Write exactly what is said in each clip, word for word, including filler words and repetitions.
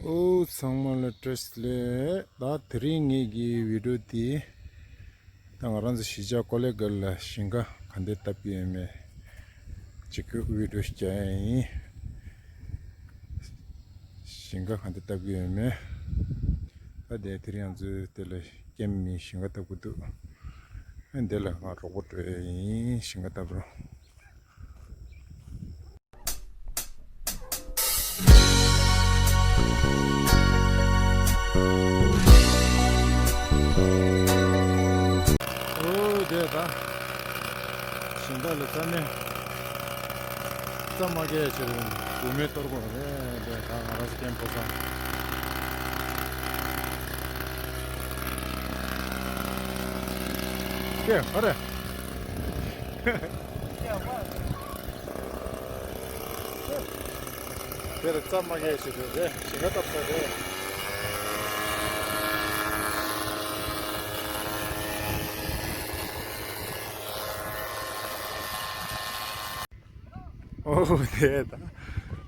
ཨོ་ཚང་མ་ལ་བཀྲ་ཤིས་བདེ་ལེགས། ད་དེ་རིང་ངེད་ཀྱི་བི་ཌིའོ་དེ་ད་ང་རང་ཚོ་གཞིས་ཆགས་ཀོ་ལེ་གྷལ་ལ་ཞིང་ཁ་ག་འདྲ་བཏབ་ཀྱི་ཡོད་མེད། གཅིག་གི་བི་ཌིའོ་ཞིག་རྒྱག་ཡ་ཡིན། ཞིང་ཁ་ག་འདྲ་བཏབ་ཀྱི་ཡོད་མེད། ད་དེ་དེ་རིང་ང་ཚོས་དེ་ལ་ཀེམ་མི་ཞིང་ཁ་བཏབ་ཀྱི་འདུག་ཨ་འདི་ལ་ང་རོགས་པ་འགྲོ་ཡ་ཡིན། ཞིང་ཁ་བཏབ་རོགས། ཨོ་དེ་ད་ཞིང་ཁ་ལ་རྩྭ་སྨན་རྩྭ་མ་སྐྱེས་ཕྱིར་སྒོ་མེ་གཏོར་དགོས་རེད། དེ་ད་ང་རང་ཚོ་ཀེམ་ཕོ་ས་ཀེ་ག་རེ། དེར་རྩྭ་མ་སྐྱེས་ཕྱིར་རེད། ཞིང་ཁ་བཏབ་ས་རེད། ཨོ་དེ་ད་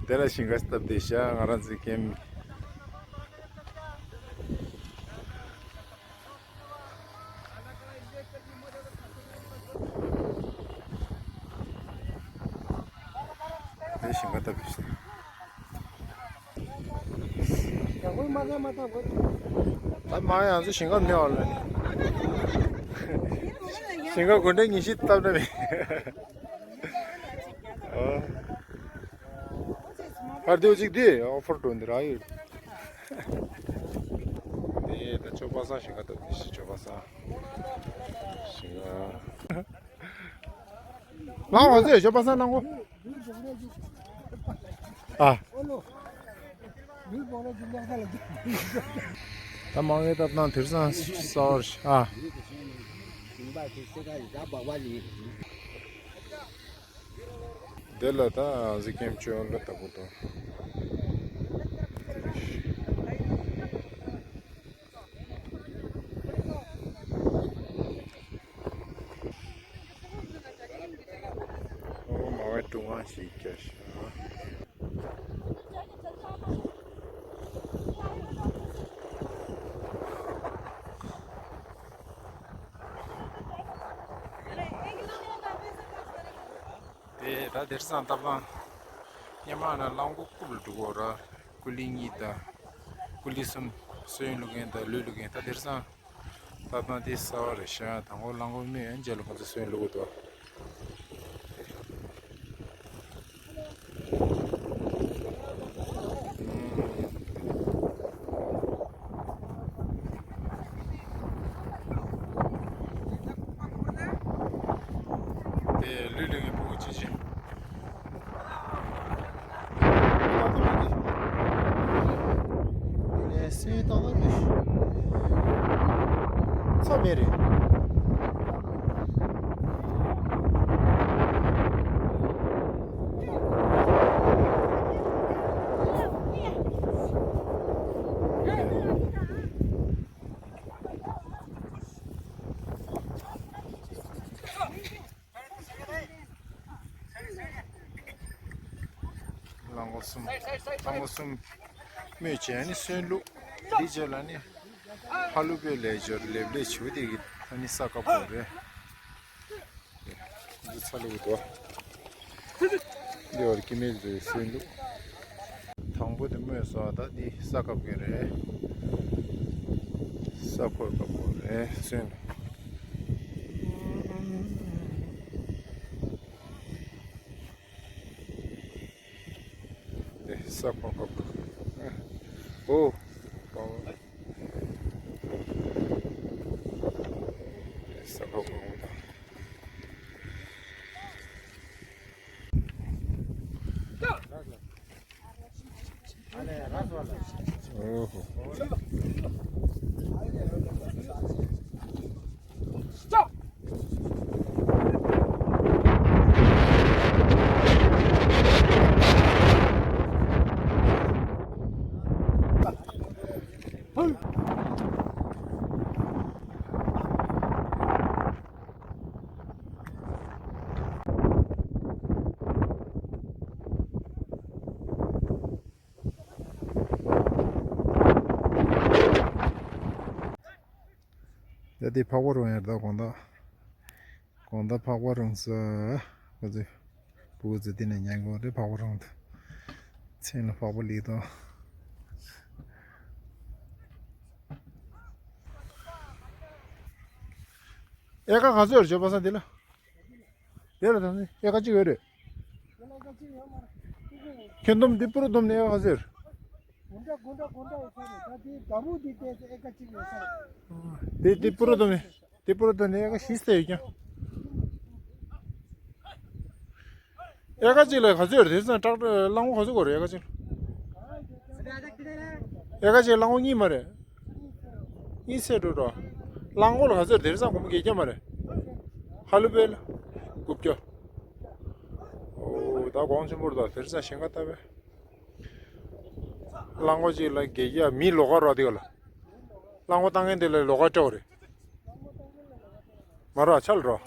དེ་ལ་ཞིང་ཁ་བཏབ་བསྡད་ཤག་ང་རང་ཚོའི་ཀེམ། དེ་ཞིང་ཁ་བཏབ་པའི་ཞིང་། ད་མ་ཡང་ཚོ་ཞིང་ཁ་མེད་བ་ལ། ཞིང་ཁ་དགོན་སྡེ་ཉི་ཤུ་བཏབ་ན་མེད། ཨ། ཕར་དེའུ་གཅིག་དེ་ཨོ་ཕོར་འགྲོ་འདི་ར་ཡོད། དེ་ད་ཅོ་པ་སང་ཞིང་ཁ་བཏབ་དེ་ཞིག་ཅོ་པ་སང་ཞིང་ཁ། ལང་འོ་ཟེ་ཞོ་པ་ས་ནང་གོ། ཨ། ད་མང་ངེ་ད་དང་དེར་སང་ས་བར་ཨ། དེ་ལ་ད་ཟི་ཀེམ་ཅོ་ལ་ད་གོ་དོ། ཨོ་མ་བའི་ཀྲུང་ཨ་ཞིག་རྒྱ་ཤ། དེ་ད་དེར་སང་ད་བང་སྙེ་མ་ན་གླང་གོ་ཀུ་ལ་འགྲོ་གོ་ར། ཀུ་ལི་གཉིས་དང་ཀུ་ལི་གསུམ། སོན་ལུག་གན་དང་ལུས་ལུག་གན། ད་དེར་སང་ད་བང་དེ་ས་བ་རེ་ཤ། དང་གོ་གླང་གོ་མེ་ཡན་ཇལ་ཁོང་ཚོ་སོན་ལུག་གོ་དོ། དེ་ལུས་ལུས་ཀྱི་ཕྲུ་གུ་ཅི་ཅི། ལས་སེ་ཏང་ལ་དུ་ཚ་མེ་རེ། གླང་གོ་གསུམ། གླང་གོ་གསུམ། སྨོས་བྱས་ནི་སོན་བླུག་འདི་བྱས་ལ་ནི། ཧ་ལུ་པའི་ལས་སྦྱོར་ལེབ་ལེ་བྱུ་དེ་གི་ད་ནི་ས་ཀ་པོ་རེད། འདི་ཚ་ལུག་དོ། འདི་བར་ཀི་མེལ་དུ་སོན་ལུག་དང་པོ་དེ་སྨོས་སོ། ད་འདི་ས་ཀ་པོ་གི་རེད། ས་ཕོར་ཀ་པོ་རེད་སོན། ས་ཁོ་ཁོ་ཁོ། ཨོ། ས་ཁོ་ཁོ་ཁོ། ཨོ་ཧོ། ད་དེ་འཕགས་པ་རུང་ཡར་ད་དགོང་དག་དགོང་དག་འཕགས་པ་རུང་ས། ང་ཚོས་བུ་གུ་ཚོ་དེ་ནས་ཉལ་གོ་རེད། འཕགས་པ་རུང་དུ་མཚན་ལ་འཕགས་པ་ལི་དང་། ཨེ་ཀ་ག་ཚོད་རེད་ཇོ་པ་སང་དེ་ལ། དེ་ལ་ད་ནི་ཨེ་ཀ་གཅིག་ཡོད་རེད། ཁྱོན་བསྡོམས་འདི་པུ་རུ་བསྡོམས་ནས་ཨེ་ཀ་ག་ཚོད་རེད། དེ་དེ་པུ་རུ་བསྡོམས་ནས་དེ་པུ་རུ་བསྡོམས་ནས་ཨེ་ཀ་བཞི་ཙམ་ཡོད་ཀྱང་། ཨེ་ཀ་གཅིག་ལ་ག་ཚོད་རེད། དེ་ཙང་ཏྲག་ཏྲ་གླང་པོ་ག་ཚོད་དགོས་རེད། ཨེ་ཀ་གཅིག་ལ། ཨེ་ཀ་གཅིག་གླང་པོ་གཉིས་མ་རེད། གཉིས་ཚད་འགྲོ་འགྲོ། གླང་པོ་ལ་ག་ཚོད་རེད། དེ་ཙང་སྒོར་མོ་བརྒྱད་བརྒྱ་མ་རེད། ཧ་ལུ་པེ་ལ་དགུ་བརྒྱ། ཨོ་ད་གོང་ཆེན་པོ་རེད། ད་དེ་ཙང་ཞེང་ཁ་ལྟ་བས། གླང་པོ་གཅིག་ལ་བརྒྱད་བརྒྱ། མི་ལོགས་ཀ་རོགས་དེ་ག་ལ། གླང་པོ་བཏང་མཁན་དེ་ལ་ལོགས་ཀ་སྤྲད་པ་རེད། མ་རོགས་ཆ་ལ་རོགས།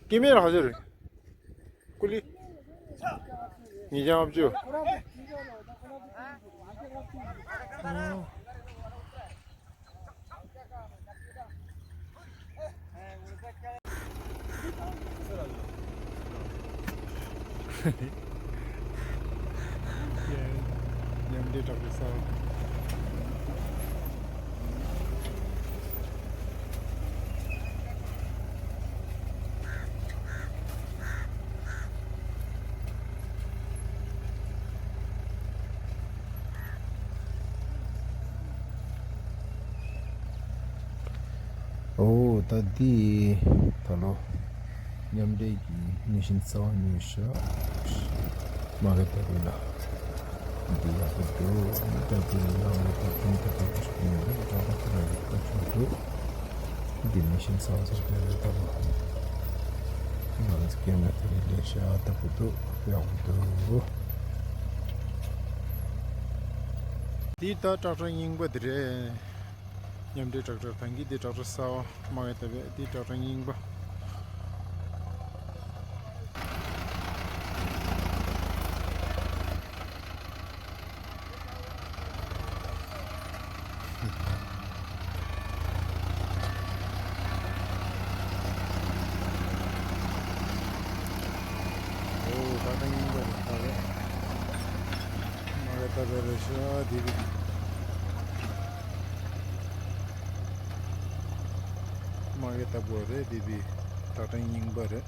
སྐྱེ་དམན་ལ་ག་ཚོད་རེད། ཀུ་ལི། ཉིས་བརྒྱ་ལྔ་བཅུ། མཉམ་འབྲེལ་དྲག་པོའི་གསར་པ། ཨོ་ད་འདི་ད་ལོ་མཉམ་འབྲེལ་གྱི་མི་ཤིན་རྩ་བ་ཉོས་ཤག་མ་གི་ད་རུ་ལ། འདི་ཡག་པོ་འདུག་ད་འདི་ནང་ལ་ད་ཁྱིམ་ད་ད་ད་ཤི་ཉོས་འདུག་ད་ད་ཁོ་རང་གི་ད་ཆུང་འདུག་འདི་མི་ཤིན་རྩ་བ་ཟེར་གི་རེད། ད་ལོ་ང་ཚོ་སྐྱེ་དམན་ད་རེ་ལས་ཤག་ད་བུ་འདུག་ཡག་པོ་འདུག་འདི་ད་ཏྲག་ཏྲག་རྙིང་པ་འདི་རེད། མཉམ་འབྲེལ་ཏྲག་ཏྲག་ད་གིན་འདི་ཏྲག་ཏྲག་གསར་པ་མ་གི་ད་བས་འདི་ཏྲག་ཏྲག་རྙིང་པ། ཨོ་ད་ལྟ་རྙིང་པ་རེད། ད་རེད། མ་གི་ད་བས་རེད་ཤག་འདི་བི། མ་གི་ད་བོ་རེད། འདི་བི་ཏྲག་ཏྲག་རྙིང་པ་རེད།